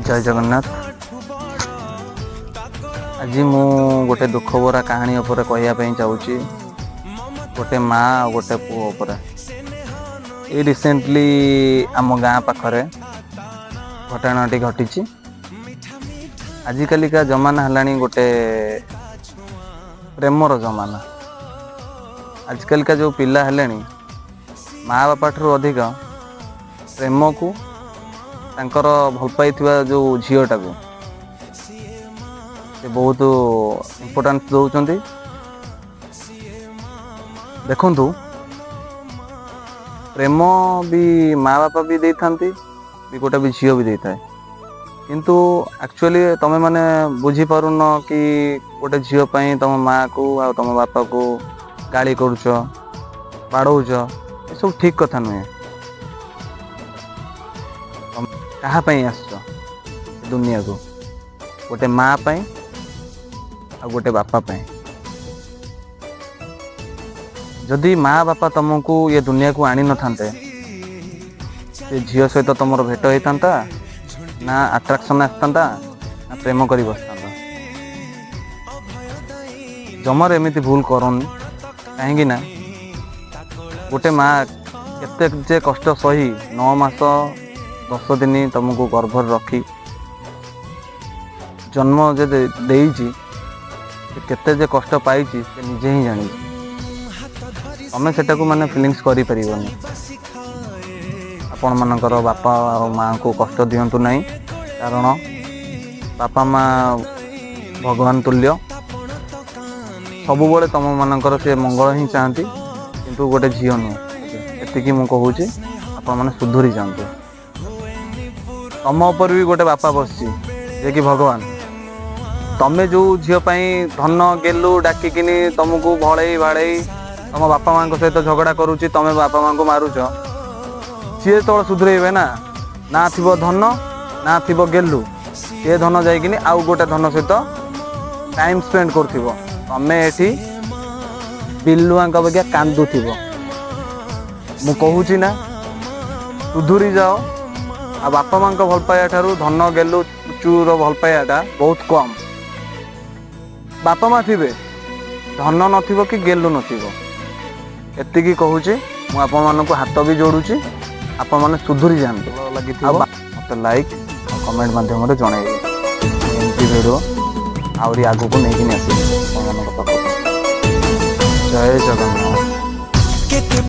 ଜୟ ଜଗନ୍ନାଥ। ଆଜି ମୁଁ ଗୋଟେ ଦୁଃଖ ଭରା କାହାଣୀ ଉପରେ କହିବା ପାଇଁ ଯାଉଛି, ଗୋଟେ ମା ଆଉ ଗୋଟେ ପୁଅ ଉପରେ। ଏଇ ରିସେଣ୍ଟଲି ଆମ ଗାଁ ପାଖରେ ଘଟଣାଟି ଘଟିଛି। ଆଜିକାଲିକା ଜମାନା ହେଲାଣି ଗୋଟେ ପ୍ରେମର ଜମାନା। ଆଜିକାଲିକା ଯେଉଁ ପିଲା ହେଲେଣି, ମା ବାପା ଠାରୁ ଅଧିକ ପ୍ରେମକୁ, ତାଙ୍କର ଭଲ ପାଇଥିବା ଯେଉଁ ଝିଅଟାକୁ ସେ ବହୁତ ଇମ୍ପୋର୍ଟାନ୍ସ ଦେଉଛନ୍ତି। ଦେଖନ୍ତୁ, ପ୍ରେମ ବି ମା ବାପା ବି ଦେଇଥାନ୍ତି ବି, ଗୋଟେ ବି ଝିଅ ବି ଦେଇଥାଏ। କିନ୍ତୁ ଆକ୍ଚୁଆଲି ତମେ ମାନେ ବୁଝିପାରୁନ କି ଗୋଟେ ଝିଅ ପାଇଁ ତମ ମାଆକୁ ଆଉ ତମ ବାପାକୁ ଗାଳି କରୁଛ, ବାଡ଼ଉଛ, ଏସବୁ ଠିକ୍ କଥା ନୁହେଁ। ତମେ କାହା ପାଇଁ ଆସିଛ ଏ ଦୁନିଆକୁ? ଗୋଟେ ମା ପାଇଁ ଆଉ ଗୋଟେ ବାପା ପାଇଁ। ଯଦି ମା ବାପା ତମକୁ ଏ ଦୁନିଆକୁ ଆଣି ନଥାନ୍ତେ, ସେ ଝିଅ ସହିତ ତମର ଭେଟ ହେଇଥାନ୍ତା ନା ଆଟ୍ରାକ୍ସନ୍ ଆସିଥାନ୍ତା ନା ପ୍ରେମ କରି ବସିଥାନ୍ତା? ଜମାରୁ ଏମିତି ଭୁଲ କରନି। କାହିଁକି ନା ଗୋଟେ ମା କେତେ ଯେ କଷ୍ଟ ସହି 9 ମାସ 10 ଦିନ ତମକୁ ଗର୍ଭରେ ରଖି ଜନ୍ମ ଯେ ଦେଇଛି, ସେ କେତେ ଯେ କଷ୍ଟ ପାଇଛି, ସେ ନିଜେ ହିଁ ଜାଣିଛି। ତମେ ସେଟାକୁ ମାନେ ଫିଲିଙ୍ଗସ୍ କରିପାରିବନି। ଆପଣମାନଙ୍କର ବାପା ଆଉ ମାଆଙ୍କୁ କଷ୍ଟ ଦିଅନ୍ତୁ ନାହିଁ, କାରଣ ବାପା ମା ଭଗବାନ ତୁଲ୍ୟ। ସବୁବେଳେ ତମମାନଙ୍କର ସେ ମଙ୍ଗଳ ହିଁ ଚାହାନ୍ତି, କିନ୍ତୁ ଗୋଟେ ଝିଅ ନୁହେଁ। ଏତିକି ମୁଁ କହୁଛି, ଆପଣମାନେ ସୁଧୁରି ଯାଆନ୍ତୁ। ତମ ଉପରେ ବି ଗୋଟେ ବାପା ବସିଛି, ଯିଏକି ଭଗବାନ। ତମେ ଯୋଉ ଝିଅ ପାଇଁ ଧନ ଗେଲୁ ଡାକିକିନି ତମକୁ ଭଳେଇ ଭାଳେଇ ତମ ବାପା ମାଙ୍କ ସହିତ ଝଗଡ଼ା କରୁଛି, ତମେ ବାପା ମାଙ୍କୁ ମାରୁଛ, ସିଏ ଯେତେବେଳେ ସୁଧୁରେଇବେ ନା, ନା ଥିବ ଧନ ନା ଥିବ ଗେଲୁ। ସେ ଧନ ଯାଇକିନି ଆଉ ଗୋଟେ ଧନ ସହିତ ଟାଇମ୍ ସ୍ପେଣ୍ଡ କରୁଥିବ, ତମେ ଏଠି ବିଲୁଆଙ୍କ ବାଗିଆ କାନ୍ଦୁଥିବ। ମୁଁ କହୁଛି ନା, ସୁଧୁରି ଯାଅ। ଆଉ ବାପା ମାଙ୍କ ଭଲ ପାଇବା ଠାରୁ ଧନ ଗେଲୁ ଚୁର ଭଲ ପାଇବାଟା ବହୁତ କମ୍। ବାପା ମା ଥିବେ, ଧନ ନଥିବ କି ଗେଲୁ ନଥିବ। ଏତିକି କହୁଛି ମୁଁ, ଆପଣମାନଙ୍କୁ ହାତ ବି ଯୋଡୁଛି, ଆପଣମାନେ ସୁଧୁରି ଯାଆନ୍ତୁ। ଲାଗିଥିବ ମୋତେ ଲାଇକ୍ ଆଉ କମେଣ୍ଟ ମାଧ୍ୟମରେ ଜଣାଇବେ। ଏମିତି ଭିଡ଼ିଓ ଆହୁରି ଆଗକୁ ନେଇକିନି ଆସିବି ଆପଣମାନଙ୍କ ପାଖକୁ। ଜୟ ଜଗନ୍ନାଥ। କେତେ